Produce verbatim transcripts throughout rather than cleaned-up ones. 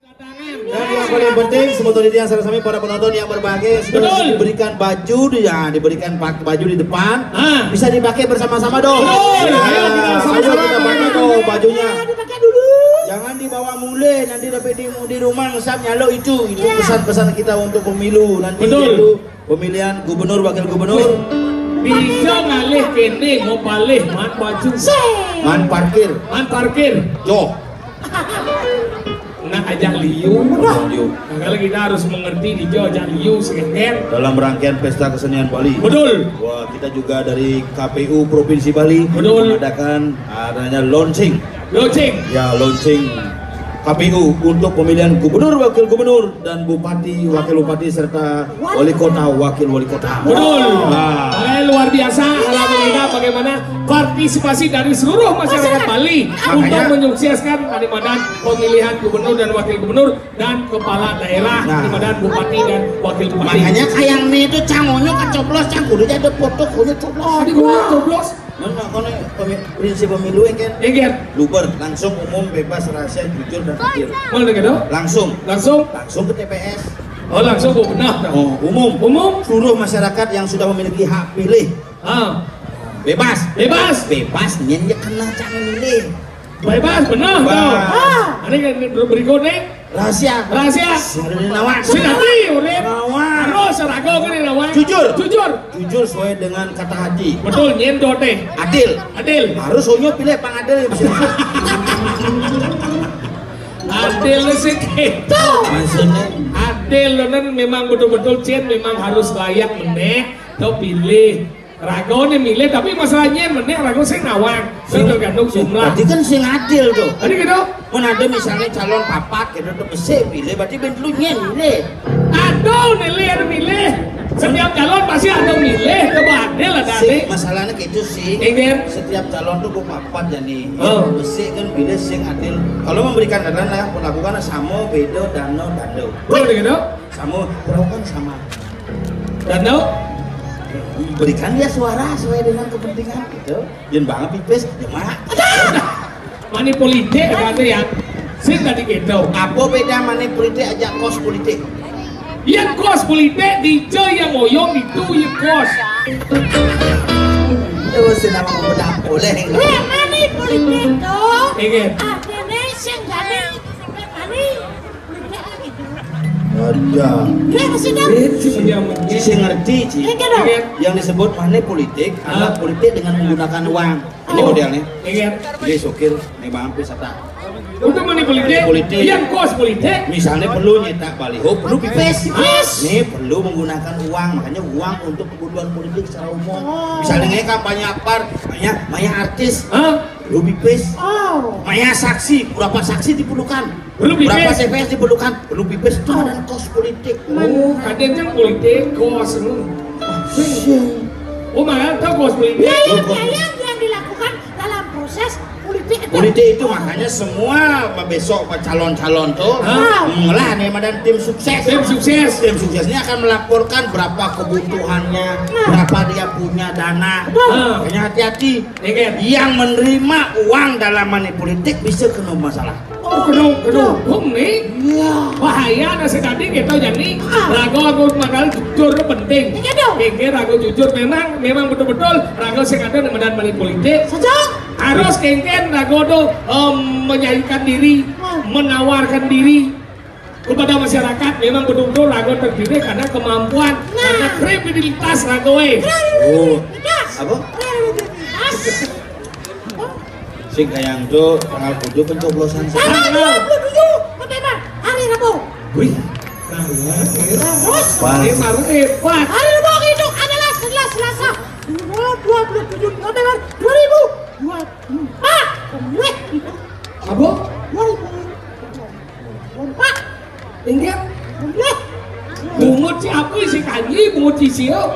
Dan yang paling penting, semua tadi yang sareng sami para penonton yang berbahagia sudah diberikan baju, ya, diberikan pak-, baju di depan. Ah. Bisa dipakai bersama-sama dong. Betul. Ya, ayo kita sama-sama ayo kita pakai baju. Dong bajunya. Ya, dipakai dulu. Jangan dibawa mulai, nanti tapi di, di rumah ngesap nyalo itu. Itu pesan-pesan kita untuk pemilu nanti. Betul. Itu pemilihan gubernur, wakil gubernur. Bisa ngalih kene, mau palih, man baju. Man parkir. Man parkir. Yo. Nah, ajak liu. Liu. Makanya kita harus mengerti di jo ajak liu segeger. Dalam rangkaian Pesta Kesenian Bali. Betul. Wah, kita juga dari K P U Provinsi Bali. Betul. Mengadakan adanya launching. Launching. Ya, launching K P U untuk pemilihan gubernur, wakil gubernur, dan bupati, wakil bupati, serta wali kota, wakil wali kota. Betul. Nah. Oke, luar biasa. Alhamdulillah, bagaimana partisipasi dari seluruh masyarakat Bali untuk menyukseskan kalimadan pemilihan gubernur dan wakil gubernur dan kepala daerah, kalimadan bupati dan wakil bupati. Makanya kayang nih itu cangonyo kacoblos, cang kudu jadi foto kudu coblos. Tadi gua coblos. Nah, nah, kono pemi-, prinsip pemilu kan? Iya, kan? Luber, langsung, umum, bebas, rahasia, jujur, dan adil. Mana gitu? Langsung. Langsung? Langsung ke T P S. Oh, langsung, oh, benar. Oh, umum. Umum? Seluruh masyarakat yang sudah memiliki hak pilih. Ah. Bebas. Bebas. Bebas, nyen ya kena cang milih. Bebas, benar. Wah. Tuh. Ah. Ini kan berikut nih. Rahasia. Rahasia. Sing ada di nawang. Sing ada di urip. Nawang. Harus ragu kan di nawang. Jujur. Jujur. Jujur sesuai dengan kata hati. Betul, nyen dote. Adil. Adil. Harus onyo pilih pang adil ya bisa. Adil sih gitu. Maksudnya? Adil kan memang betul-betul cien memang harus layak meneh, tau pilih. Ragu nih milih, tapi masalahnya meneh ragu sing nawang. Sing tergantung jumlah. Berarti kan sing adil tuh. Tadi gitu. Mun ada misalnya calon papat gitu, tuh besik pilih, berarti ben telu nyen milih. Aduh, milih, ada milih. Setiap calon pasti ada milih, coba adil ada sih, adil. Masalahnya gitu sih. Iya. Setiap calon tuh kok papat jadi. Oh. Besik kan pilih sing adil. Kalau memberikan dana lah, perlakukan sama beda dana dana. Betul gitu? Sama, perlakukan sama. Dana? Berikan dia suara sesuai dengan kepentingan gitu. Yen banget pipis, ya mah. Money politik ada ya. Sing tadi gitu. Apa beda money politik aja kos politik? Ya kos politik, di yang oyong itu ya kos. Terus nama bedak boleh. Weh, money politik tuh. Iya. Artinya sing gak ada money politik gitu. Ada. Ya, maksudnya? Itu yang penting. Sing ngerti, Ci. Iya, dong. Iya. Yang disebut money politik adalah politik dengan menggunakan uang. Ini modelnya. Iya. Ini sokir, nih bang, wisata. Untuk money politik, politik. Yang kos politik. Misalnya perlu nyetak baliho, perlu pipis. Pipis. Nih perlu menggunakan uang, makanya uang untuk kebutuhan politik secara umum. Oh. Misalnya kayak kampanye akbar, banyak, banyak artis. Hah? Perlu pipis. Oh. Banyak saksi, berapa saksi diperlukan? Perlu pipis. Berapa T P S diperlukan? Perlu pipis itu ada kos politik. Oh, kadang kan politik, kos. Hmm. Iya. Oh, malah tahu kos politik. Biaya-biaya yang dilakukan dalam proses politik itu. Politik itu makanya semua besok calon-calon tuh mengelah nih madan tim sukses. Tim sukses. Tim sukses ini akan melaporkan berapa kebutuhannya, berapa dia punya dana. Betul. Makanya hati-hati. Iya, kan? Yang menerima uang dalam money politik bisa kena masalah. Oh, kena, kena hukum nih. Iya. Bahaya ada sekali kita jadi ragu aku bakal jujur penting. Iya dong. Kengken ragu jujur memang, memang betul-betul ragu sing ada di medan money politik. Saja. Harus kengken ragu tuh, em, menyajikan diri, menawarkan diri kepada masyarakat memang betul-betul ragu terpilih karena kemampuan, karena kredibilitas ragu eh. Oh. Kredibilitas. Apa? Kredibilitas. Sing kayang tuh tanggal tujuh pencoblosan. Tanggal dua puluh tujuh November, hari Rabu. Wih. Terus? Pas. Hari Rabu, eh, pas. Hari Rabu itu adalah Selasa, Selasa. Tanggal dua puluh tujuh November dua ribu dua puluh empat. Wih. Apa? Dua ribu dua puluh empat. Ingat? Bungut si apa si kanji, bungut si sio.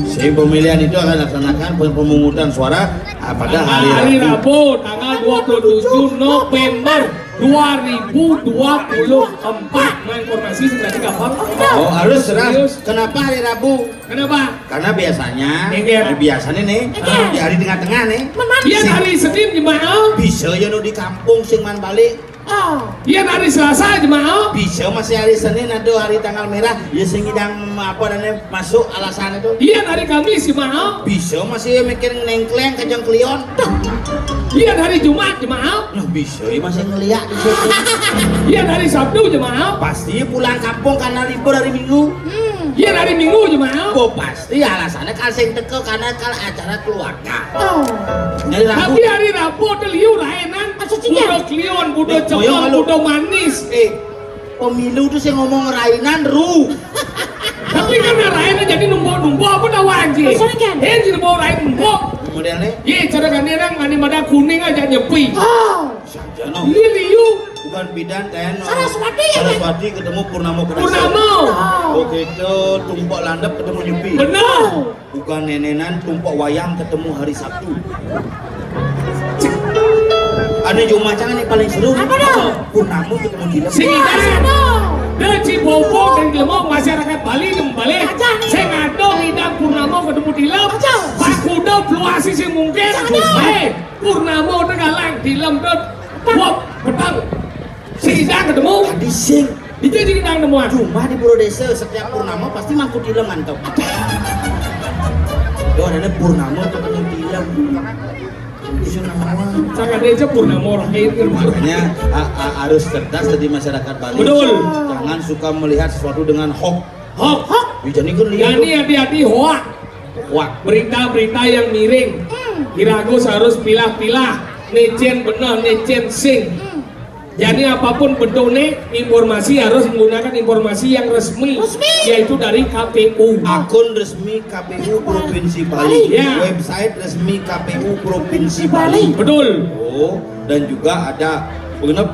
Si pemilihan itu akan dilaksanakan pe-, pemungutan suara, ah, pada hari Rabu. Hari Rabu, tanggal dua puluh tujuh November dua ribu dua puluh empat. Nah, informasi sudah gampang. Oh, harus cerah. Serius. Kenapa hari Rabu? Kenapa? Karena biasanya, biasanya nih, di hari tengah-tengah nih. Iya, hari Senin gimana? Bisa ya nu di kampung sing man balik. Oh. Yén hari Selasa, jemaah. Bisa masih hari Senin atau hari tanggal merah, ya sing ngidang apa dan masuk alasan itu. Yén hari Kamis, jemaah. Bisa masih mikir nengkleng kajang kelion. Yén hari Jumat, jemaah. Nah, bisa ya masih ngeliat di situ. Yén hari Sabtu, jemaah. Pasti pulang kampung karena libur hari Minggu. Hmm. Yén hari Minggu, jemaah. Oh, pasti alasannya kan sing teka karena kalau acara keluarga. Oh. Dari Rabu. Tapi hari Rabu téh liu raénan. Maksudnya? Budak kelion, budak cekal, budak manis. Eh, pemilu tuh saya ngomong rainan, Ru. Tapi kan raénan jadi numpuk-numpuk apa tahu anjing? Maksudnya kan? Eh, jadi mau rain numpuk. Modelnya? Iya, cara kan orang mani mada kuning aja nyepi. Oh. Saja no. Iya, liu. Bukan bidan, ten. Saraswati ya, kan? Saraswati ketemu Purnamo Kedasa. Purnamo. Oh. Oke, itu tumpuk landep ketemu nyepi. Benar. Bukan nenenan tumpuk wayang ketemu hari Sabtu. Ada jumacang nih paling seru. Apa dong? Purnamo ketemu Dilem. Sing ingat. Deci Bobo dan Glemong masyarakat Bali nembale. Sing ado ngidang Purnamo ketemu Dilem. Pak Kudo peluasi sing mungkin. Eh, Purnamo tegalang Dilem tuh. Wah, petang. Sing indah ketemu. Tadi sing. Itu jadi nang nemuan. Cuma di Pura Desa setiap purnama pasti mangku tilem mantap. Yo, ada purnama ketemu tilem. Itu nama. Sangat aja purnama orang kayak itu. Makanya a- a- harus cerdas jadi masyarakat Bali. Betul. Jangan suka melihat sesuatu dengan hoax. Hoax. Hoax. Jadi kan lihat. Jadi hati-hati hoax. Hoax. Berita-berita yang miring. Hmm. Iragus harus pilah-pilah. Necen benar, necen sing. Hmm. Jadi apapun bentuknya, informasi harus menggunakan informasi yang resmi, resmi, yaitu dari K P U. Akun resmi K P U Provinsi Bali, ya. Website resmi K P U Provinsi Bali. Betul. Oh, dan juga ada genep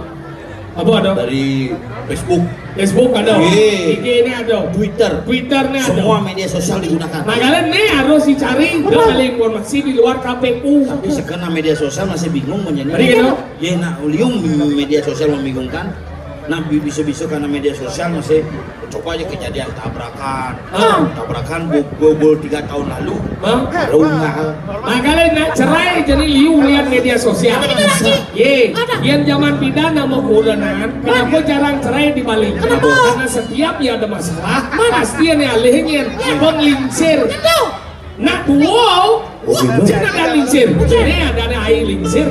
apa ada? Dari Facebook. Facebook ada. Iya. I G ini ada. Twitter. Twitter ini ada. Semua media sosial digunakan. Nah, kalian nih harus dicari. Betul. Ada informasi di luar K P U. Tapi sekarang media sosial masih bingung menjadi. Tadi gitu. Ya, nah, ulium media sosial membingungkan. Nah, bi- bisa-bisa karena media sosial masih coba aja kejadian tabrakan. Ah. Tabrakan bobol tiga tahun lalu. Hah? Rungah. Makanya nak cerai jadi liu lihat media sosial. Ye, yang zaman pidana mau kurenan, kenapa jarang cerai di Bali? Kenapa? Karena setiap ya ada masalah, pasti ini alihnya penglingsir. Nak wow, jangan ada lingsir. Ini ada ada air lingsir.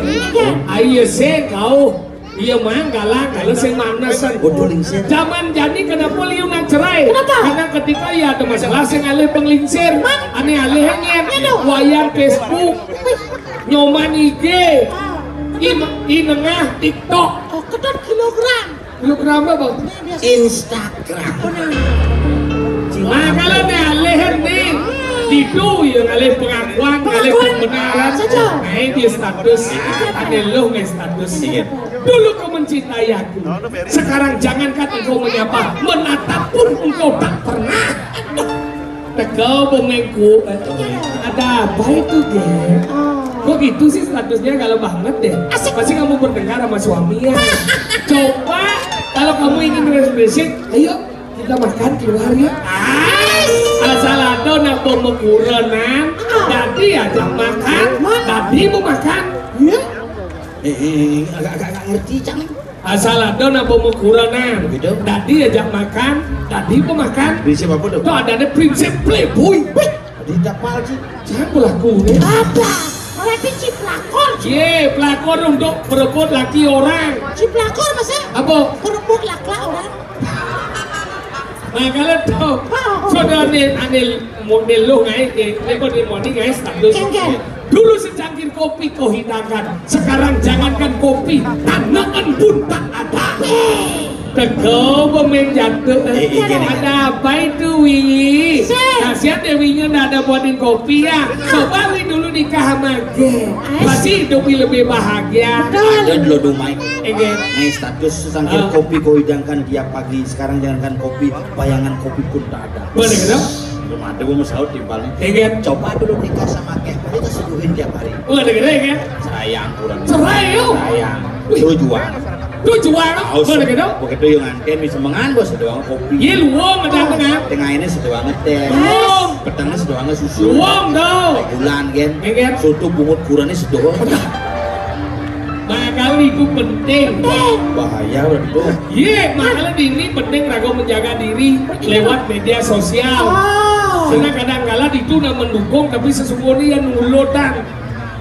Air sing kau. Iya mang galang kalau sing manasan. Waduh, lingsir. Zaman jani kenapa liu nak cerai? Kenapa? Karena ketika ya ada masalah sing alih penglingsir. Ane alih nyen. Wayan Facebook. Nyoman I G. I, i nengah TikTok. Oh, kedot kilogram. Kilogram apa? Instagram. Nah, kalau nih alih nih, itu yang alih pengakuan, alih pembenaran. Saja. Nah, di status, ada lo nggak status? Iya. Dulu kau mencintai aku, sekarang jangankan engkau menyapa, menatap pun engkau tak pernah. Aduh. Tegel bengengku. Ada apa itu, Ge? Oh. Kok gitu sih statusnya, galau banget deh. Asik. Pasti kamu bertengkar sama suami ya. Coba kalau kamu ingin relationship, ayo kita makan keluar ya. Asal ada nak pemekurenan, tadi ajak makan, tadi mau makan. Iya. Eh, eh, eh, agak, agak, agak ngerti, Cang. Asal ada nak pemekurenan. Gitu. Tadi ajak makan, tadi mau makan. Prinsip apa tuh? Tuh ada ada prinsip playboy. Wih, di tapal sih. Jangan berlaku ya. Apa? Berarti ciplakor. Ye, pelakor untuk merebut laki orang. Ciplakor masa? Apa? Merebut laki orang. Nah, kalau tahu, sudah nih, anil model lo ngai, eh, ini kok di moni ngai status. Kengkeng. Dulu secangkir kopi kau hidangkan, sekarang jangankan kopi, tanaan pun tak ada. Tegel pemain jatuh. Eh, eh, gini. Ada apa itu, Wi? Kasihan deh, Winya nggak ada buatin kopi ya. Coba Wi dulu nikah sama Ge. Pasti hidup Wi lebih bahagia. Betul. Ada dulu dumai. Eh, Ge. Nih, status secangkir kopi kau hidangkan tiap pagi. Sekarang jangankan kopi, bayangan kopi pun tak ada. Boleh, gitu? Belum ada, gua mau sahur timpalnya. Iya, kan? Coba dulu nikah sama Kevin, kita seduhin tiap hari. Wah, dengerin ya? Sayang, kurang. Cerai, yuk. Sayang. Wih. Tujuan. Tujuan, boleh gitu? Begitu yang nganten bisa mengan, bos, doang kopi. Iya, lu wong ada tengah. Tengah ini sedoang teh. Belum. Petengah sedoang susu. Wong, dong. Bulan, kan? Iya, kan? Soto bungut kurangnya sedoang. Nah, kali Itu penting. Bahaya betul. Ye, makanya dini penting raga menjaga diri lewat media sosial. Karena kadang-kala itu nak mendukung, tapi sesungguhnya yang nulodang.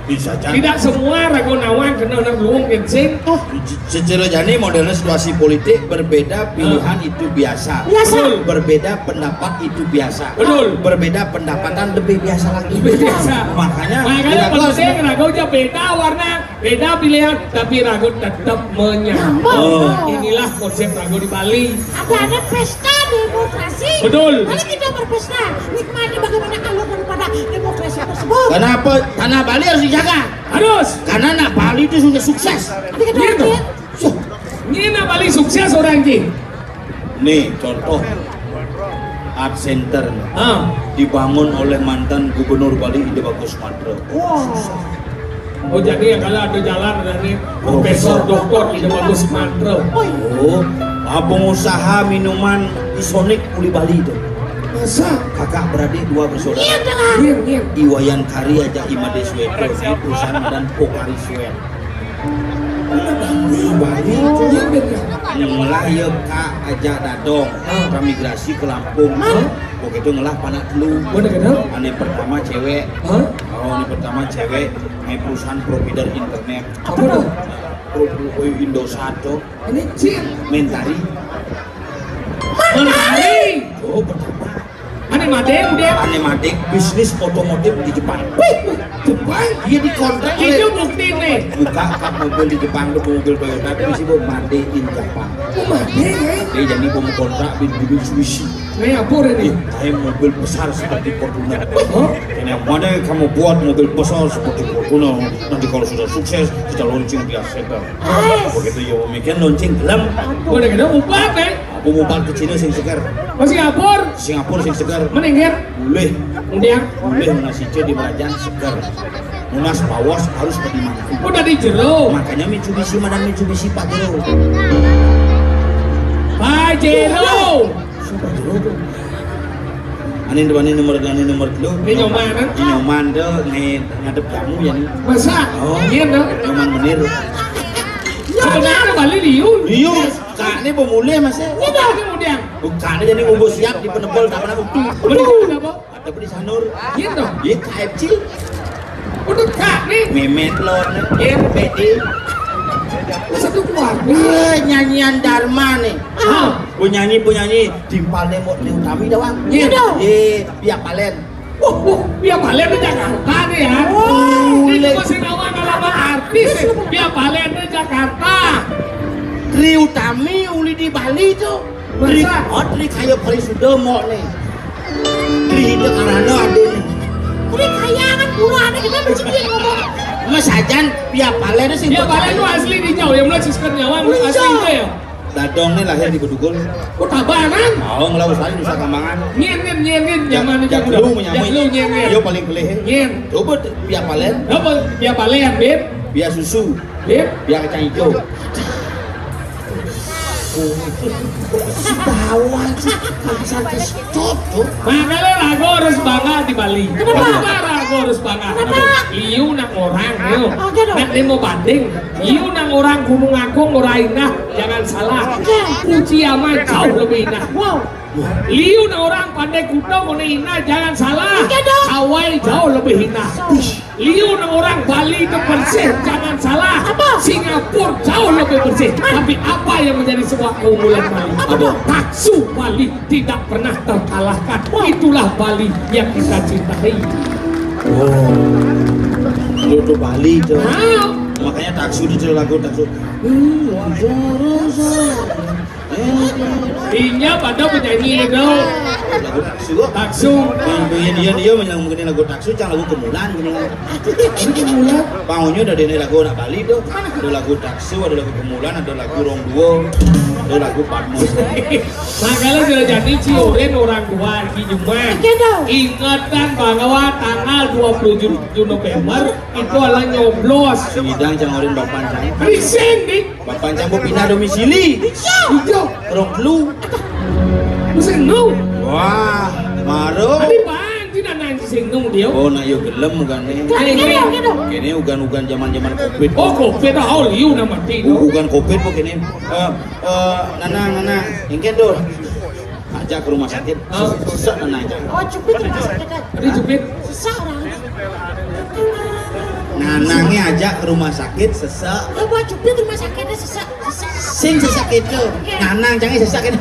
Bisa jadi. Tidak semua raga nawang kena nak luung gensing. Oh, secara jani modelnya situasi politik berbeda pilihan itu biasa. Biasa. Betul. Berbeda pendapat itu biasa. Betul. Berbeda pendapatan lebih biasa lagi. Lebih biasa. Makanya, makanya penting raga aja beda warna, beda pilihan, tapi raga tetap menyambung. Oh. Inilah konsep raga di Bali. Ada-ada pesta demokrasi. Betul. Mari kita berpesta, nikmati bagaimana alur daripada demokrasi tersebut. Kenapa tanah Bali harus dijaga? Harus. Karena anak Bali itu sudah sukses. Tapi kita gitu. Ini anak Bali sukses orang ini. Nih contoh, Art Center nih, ah, dibangun oleh mantan Gubernur Bali Ida Bagus Mantra. Wah. Oh, jadi yang kalau ada jalan ada nih Profesor Doktor Ida Bagus Mantra. Oh, ah, pengusaha minuman isonik uli Bali itu. Masa? Kakak beradik dua bersaudara. Iya, iya, iya. Iwayan Kari aja Imade Sweto, di perusahaan dan Pokari Sweat. Bali, Bali, iya, iya. Mulai ya Kak aja dadong, ah, transmigrasi ke Lampung. Ah. Begitu ngelah panak telu. Mana kena? Ane pertama cewek. Hah? Oh, ane pertama cewek. Ngai perusahaan provider internet. Apa tuh? Pro, pro, Indosat tuh. Ini Cin. Mentari. Mentari. Oh, pertama. Ane made, udah. Ane made bisnis otomotif di Jepang. Wih, Jepang? Dia dikontrak. Itu bukti nih. Buka kap mobil di Jepang tuh, mobil Toyota tuh isi bu made in Jepang. Oh, made, eh? Dia jadi mau kontrak di Mitsubishi. Ini apa ini? Saya mobil besar seperti Fortuner. Hah? Ini yang mana kamu buat mobil besar seperti Fortuner? Nanti kalau sudah sukses, kita launching di Art Center. Begitu ya, mikir launching gelem. Udah kena umpat, eh? Aku umpat ke Cina sing seger. Ke Singapura? Singapura sing seger. Meninggal? Boleh. Kemudian? Boleh nasi di Merajan seger. Munas Pawas harus ke Dimangku. Udah di jero. Makanya Mitsubishi, mana Mitsubishi Pajero. Pajero. Sumpah jero tuh. Ane depan nomor, ane nomor telu. Ini nyoman, kan? Ini nyoman tuh nge-, ngadep jamu ya nih. Masa? Oh. Iya, dong. Nyoman menir. Sebenarnya Bali liu. Liu. Kak ini pemulih masih. Iya, dong. Kemudian. Bukan jadi ngombo siap di penebel tak pernah utuh. Betul, apa? Ada di Sanur. Iya, dong. Iya, K F C. Udah kak nih. Memet lo nih. Iya. Pede. Satu keluarga. Iya, nyanyian Dharma nih. Ah. Penyanyi, penyanyi timpalnya mau Trie Utami doang. Iya, dong. Iya, Pia Palen. Wah, wah, Pia Palen di Jakarta nih ya. Wah. Ini masih nama, nama artis nih. Pia Palen di Jakarta. Trie Utami uli di Bali tuh. Trie, masa? Oh, Trie kaya Pari Sudomo nih. Trie itu karena ada nih. Trie kaya kan pura ada kita bersihin ngomong. Mas Hajan, Pia Palen sih. Pia Palen tuh asli di Jawa, yang mulai sister nyawa, asli itu ya. Dadong nih lahir di Bedugul. Oh, Tabanan. Oh, ngelau sekali Nusa Kambangan. Nyen, nyen, nyen, nyen, zaman itu. Jadlu menyamai. Jadlu, nyen, nyen. Yo paling kelih. Nyen. Coba tuh, Pia Palen. Apa? Pia Palen, Bib. Pia susu. Bib. Pia kacang hijau. Bawah sih, artis-artis top tuh. Makanya raga harus bangga di Bali. Kenapa? Raga harus bangga. Kenapa? Liu nang orang, liu. Oke, dong. Nak dia mau banding. Liu nang orang Gunung Agung, orang indah, jangan salah. Oke. Fujiyama jauh lebih indah. Wow. Liu nang orang Pantai Kuta, orang indah, jangan salah. Oke, dong. Hawaii jauh lebih indah. Liu nang orang Bali itu bersih, jangan salah. Apa? Singapura jauh lebih bersih. Tapi apa yang menjadi sebuah keunggulan Bali? Apa? Taksu Bali tidak pernah terkalahkan. Itulah Bali yang kita cintai. Oh, itu Bali tuh. Nah. Makanya taksu di lagu taksu. Iya, pada penyanyi itu. Lagu taksu. Taksu. Yang dia, dia, dia yang mungkin lagu taksu, jangan lagu kemulan gini. Kemulan. Bangunnya udah dari lagu anak Bali tuh. Ada lagu taksu, ada lagu kemulan, ada lagu rong duo, ada lagu padmus. Nah, kalau sudah jadi ciurin orang tua di Jumat. Ingatkan bahwa tanggal dua puluh tujuh November itu adalah nyoblos. Sidang jangan orang bapak saya. Rising, Dik. Bapak Canggu pindah domisili. Iya. Iya. Rong telu. Mesti nu. Wah, maro. Adi bang, tidak nanya. Sing nung dia. Oh, nah, yo gelem ugané. Kéné, kéné, kéné. Kéné ugan-ugan zaman-zaman covid. Oh, covid dah, oh, liu nama ti. U-, ugan covid kok kéné. Eh, eh, Nanang, Nanang, engkén tuh. Ajak ke rumah sakit. Ah. Sesak Nanang ajak. Oh, jepit rumah sakit, eh. Tadi jepit. Sesak orang. Nanangnya ajak ke rumah sakit, sesak. Eh, buat jepit rumah sakitnya sesak. Sing sesak itu. Nanang jangan sesak ini.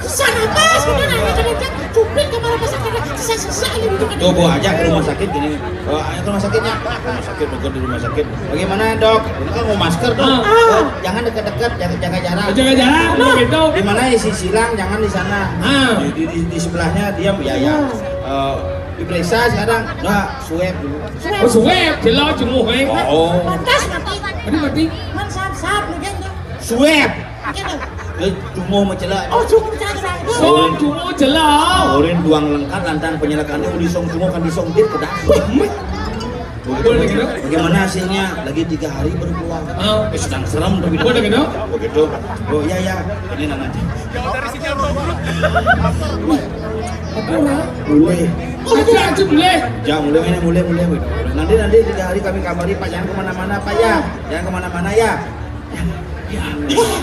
Sesak apa? Sebenarnya ada kerja cupit kepala masakan sesak-sesak ini gitu kan. Tuh, bawa aja ke rumah sakit gini. Oh, ayo ke rumah sakitnya. Rumah sakit, deket di rumah sakit. Bagaimana, Dok? Ini kan mau masker, Dok. Ah. Oh, jangan dekat-dekat, jaga, jaga jarak. Jaga jarak, begitu. Di mana isi silang, jangan di sana. Ah. Di, di, di, di sebelahnya diam, ya, ya. Eh, diperiksa sekarang. Nah, swab dulu. Oh, swab, jelas jenguk, eh. Oh. Pantas mati. Tadi mati. Man sap-sap, nih, kan, tuh. Swab. Gitu. Eh, cuma mau celak. Oh, cuma mau celak, celak. Oh, cuma celak. Orang tuang lengkap lantang penyelakannya udah song cuma kan disong dia kedas. Boleh gitu? Bagaimana hasilnya? Lagi tiga hari baru keluar. Ah. Eh, sedang serem tapi. Boleh gitu? Begitu. Oh, iya, iya. Ini nanti. Apa, Ra? Mulai. Aja, aja mulai. Ya, mulai ini, mulai, mulai, mulai. Nanti, nanti tiga hari kami kabari, Pak. Jangan kemana-mana, Pak, ya. Jangan kemana-mana, ya. Ya.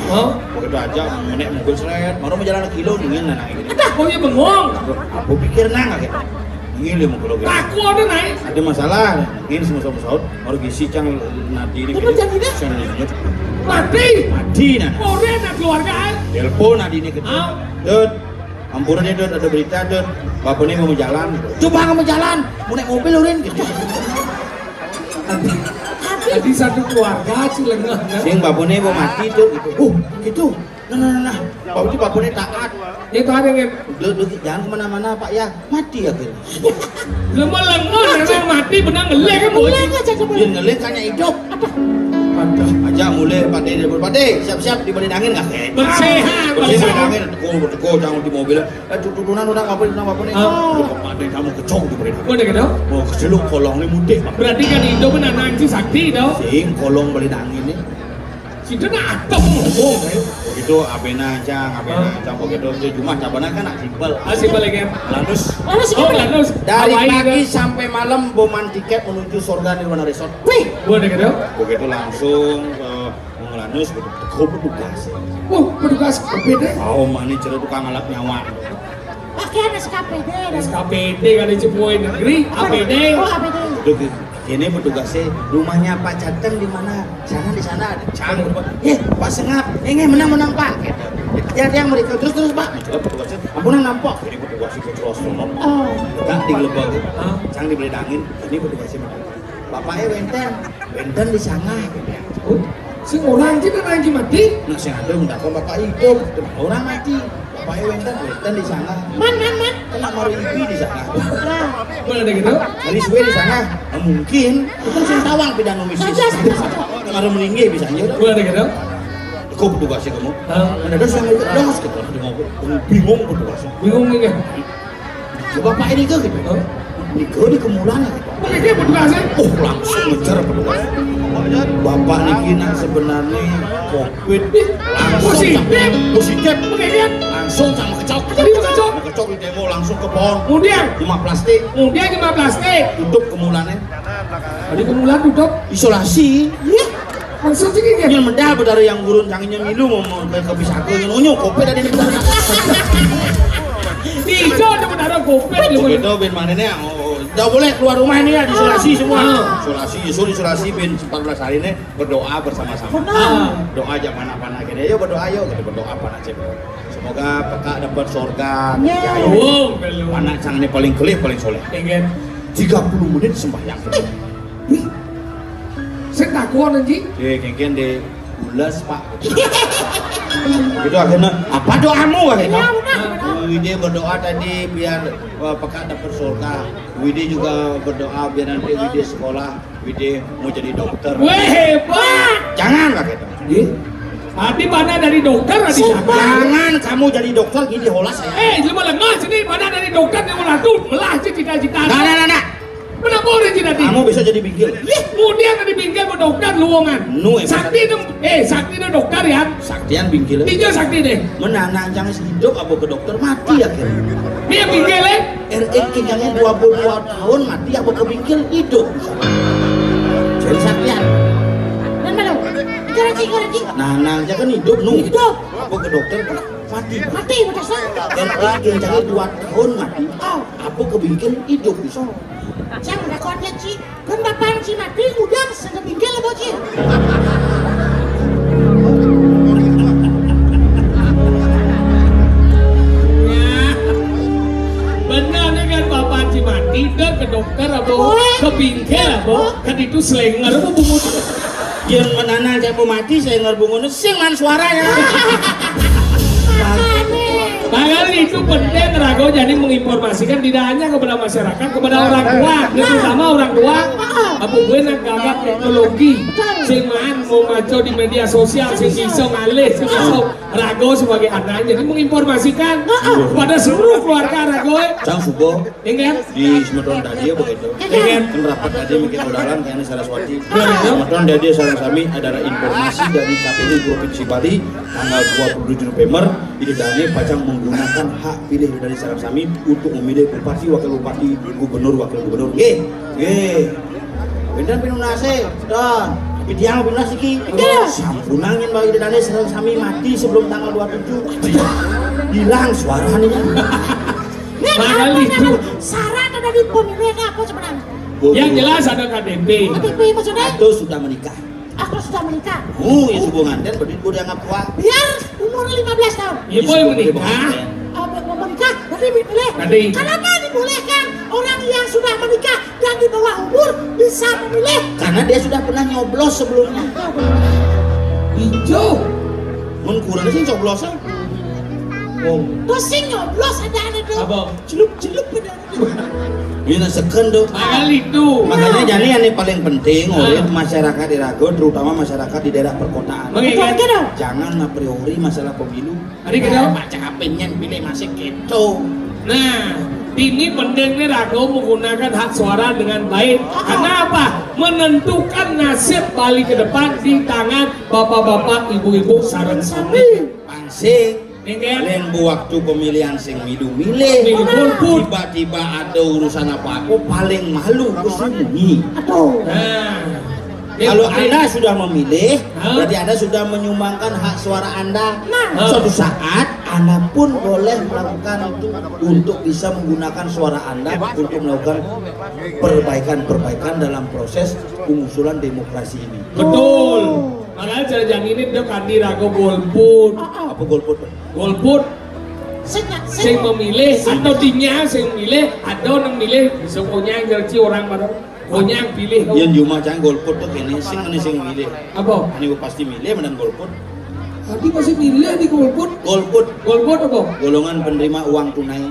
Hah? Begitu aja, menek mukul seret. Baru mau jalan kilo, dingin, nah, nah, ini. Aduh, kok ya bengong? Apa pikir, Nang, kayak? Dingin, dia mukul lagi. Aku ada, naik. Ada masalah. Ini semua saut. Baru gisi cang nadi ini. Apa jadi dah? Cang ini. Mati. Mati, nah. Orang nak keluarga, eh. Telepon nadi ini ke. Ah. Dut. Ampura nih, Dut, ada berita, Dut. Bapak nih mau jalan. Coba mau jalan. Mau naik mobil, Urin, gitu. Tadi satu keluarga, cilengah, ya. Sing bapak nih mau mati, Dut, gitu. Oh, gitu. Nah, nah, nah, nah. Bapak itu bapak nih taat. Dia taat, ya, kan? Dut, Dut, jangan kemana-mana, Pak, ya. Mati ya, gitu. Lemah-lemah, orang mati, benar ngelek, kan, Boy? Ngelek aja, coba. Dia ngelek, hanya hidup. Aduh. Aja mulai, Pak De, Pak De, siap-siap di balik angin, nggak, kayak. Bersehat, bersehat. Balik angin, teko, teko, jangan di mobil. Eh, tutunan orang apa, orang apa nih? Ah. Udah, Pak De, kamu kecok di balik angin. Udah gitu? Oh, keceluk kolong nih mudik, Pak. Berarti kan itu benar nanti sakti, dong? Sing kolong balik angin nih. Situ nak atok ngomong, eh. Begitu, abena aja, abena aja, begitu. Di rumah cabana kan nak simpel. Ah, simpel lagi, ya. Lanus. Lanus, oh, lanus. Dari pagi sampai malam, boman tiket menuju surga Nirwana Resort. Wih, boleh gitu? Begitu langsung ke Lanus, begitu. Kau petugas. Oh, petugas K P D? Oh, mana cerita tukang alat nyawa. Pakaian S K P D, dah. S K P D kali Cipuai negeri, A P D. Oh, A P D. Begitu. Ini petugasnya, rumahnya Pak Jateng di mana? Sana, di sana. Ada Cang, Pak. Eh, Pak Sengap. Eh, nggih, menang, menang, Pak. Gitu. Dia, dia mereka terus, terus, Pak. Coba petugasnya, ampun, nampok. Ini petugasnya ke Celosonop. Oh. Tak di Lebak. Hah? Cang dibeli dangin. Ini petugasnya, Pak. Bapaknya wenten. Wenten di sana. Gitu ya. Oh, sing orang kita nanti mati. Nah, sing ada mendapat bapak hidup. Orang mati. Bapak wénten, wénten di sana. Man, man, man. Kena maru ipi di sana. Nah. Mana ada gitu? Dari suwe di sana. Nah, mungkin itu sing tawang pidan numis. Ada. Maru melinggih bisa aja. Mana ada gitu? Kok petugasnya kamu? Hah? Mana ada sing ikut das gitu. Bingung petugasnya. Bingung nih kan? Ya, bapak ini ke gitu. Hah? Niko di kemulan gitu. Oke, dia petugasnya. Oh, langsung ngejar petugas. Bapak niki nak sebenarnya covid. Ih, langsung positif. Positif. Oke, dia. Langsung sama kecok. Jadi kecok. Kecok di demo langsung ke pohon. Kemudian? Lima plastik. Kemudian lima plastik. Tutup kemulanya. Tadi kemulan tutup. Isolasi. Iya. Maksud sih gitu. Yang medal bedara yang gurun canggihnya milu mau, mau ke, ke Pisaka. Yang nonyo covid tadi. Tidak ada bedara covid. Begitu ben mana nih? Oh, tidak boleh keluar rumah ini ya, isolasi semua. Ah. Isolasi, suruh isolasi ben empat belas hari ini berdoa bersama-sama. Benar. Doa aja mana-mana gini. Ayo berdoa, ayo kita berdoa apa aja. Semoga peka dapat surga. Ya. Oh, belum. Anak sang ini paling kelih, paling soleh. Pengen. Tiga puluh menit sembahyang. Ih. Saya takut, anjing. Oke, kengken di ules, Pak. Itu akhirnya, apa doamu, akhirnya? Ya, benar, benar. Widi berdoa tadi biar, eh, peka dapat surga. Widi juga berdoa biar nanti Widi sekolah, Widi mau jadi dokter. Weh, hebat. Jangan, Pak, gitu. Ih. Tadi mana dari dokter, tadi jangan kamu jadi dokter, gini holas saya. Eh, lu malah ngas ini, mana dari dokter yang melatih, melah cita-cita. Nah, nah, nah, nah. Menapa orang jinak? Kamu bisa jadi bingkil. Ih, kemudian ada bingkil, dokter luwungan. Nu, eh, sakti itu, eh, sakti itu dokter ya. Saktian bingkil. Tiga sakti deh. Menanang jangan hidup apa ke dokter mati akhirnya. Dia bingkil, eh? R X kencangnya dua puluh dua tahun mati apa ke bingkil hidup. Jadi saktian. Dan malu. Garansi, garansi. Nah, nah, jangan hidup nu. Hidup. Apa ke dokter mati. Mati, betul. R X kencangnya dua tahun mati. Oh. Apa ke bingkil hidup bisa. Saya udah kuat ya, Ci. Kan bapak Ci mati, udah segepinggir lah, Bocil. Benar nih kan, bapak Ci mati, dah ke dokter apa? Ke bingkil apa? Kan itu selenger apa bungut? Yang menanang saya mau mati, selenger bungut, sing man suaranya. Makanya itu penting, Rago, jadi menginformasikan tidak hanya kepada masyarakat, kepada orang tua, terutama orang tua. Apa gue nak gagap teknologi, sing man mau maco di media sosial, sing bisa ngalih, sing bisa Rago sebagai anak, jadi menginformasikan kepada seluruh keluarga Rago. Cang subuh. Ingat? Di semeton tadi ya begitu. Ingat? Kan rapat tadi mikir odalan kayaknya Saraswati. Semeton tadi sareng sami adalah informasi dari K P U Provinsi Bali tanggal dua puluh tujuh November. Ida dane pacang menggunakan hak pilih dari sareng sami untuk memilih bupati, wakil bupati, gubernur, wakil gubernur. Nggih. Nggih. Pinten pinunase, Don? Pidiang pinunas iki. Iya. Sampunang yen bae Ida dane sareng sami mati sebelum tanggal dua puluh tujuh. Hilang suaranya. Padahal itu syarat ada di pemilihan apa sebenarnya? Yang jelas ada K T P. K T P maksudnya? Atau sudah menikah. Aku sudah menikah. Oh, ya hubungan dan berarti udah nggak kuat. Biar umur lima belas tahun. Ya, boleh menikah. Oh, mau menikah, berarti boleh. Tadi. Kenapa dibolehkan orang yang sudah menikah dan di bawah umur bisa memilih? Karena dia sudah pernah nyoblos sebelumnya. Hijau. Mun kurang sih coblosan. Oh. Terus sing nyoblos ada ada tuh. Apa? Celup-celup ada. Iya, nah, seken tuh. Makanya itu. Makanya jadi yang paling penting oleh masyarakat di Rago, terutama masyarakat di daerah perkotaan. Jangan a priori masalah pemilu. Hari kita macam apa yang pilih masih gitu. Nah, ini penting nih Rago menggunakan hak suara dengan baik. Karena apa? Menentukan nasib Bali ke depan di tangan bapak-bapak, ibu-ibu, sareng sami. Pangsing. Nggih. Lain bu waktu pemilihan sing milu milih. Milu golput. Tiba-tiba ada urusan apa-apa, paling malu ke sunyi. Aduh. Nah. Kalau Anda sudah memilih, berarti Anda sudah menyumbangkan hak suara Anda. Nah. Suatu saat Anda pun boleh melakukan itu untuk bisa menggunakan suara Anda untuk melakukan perbaikan-perbaikan dalam proses pengusulan demokrasi ini. Betul. Makanya jangan ini dia kandi Rago golput. Apa golput? Golput. Sing memilih atau dinya sing milih atau nang milih bisa punya ngerti orang mana punya pilih. Yang cuma jangan golput tuh kene sing mana sing milih. Apa? Ini pasti milih menang golput. Tadi masih milih di golput. Golput. Golput apa? Golongan penerima uang tunai.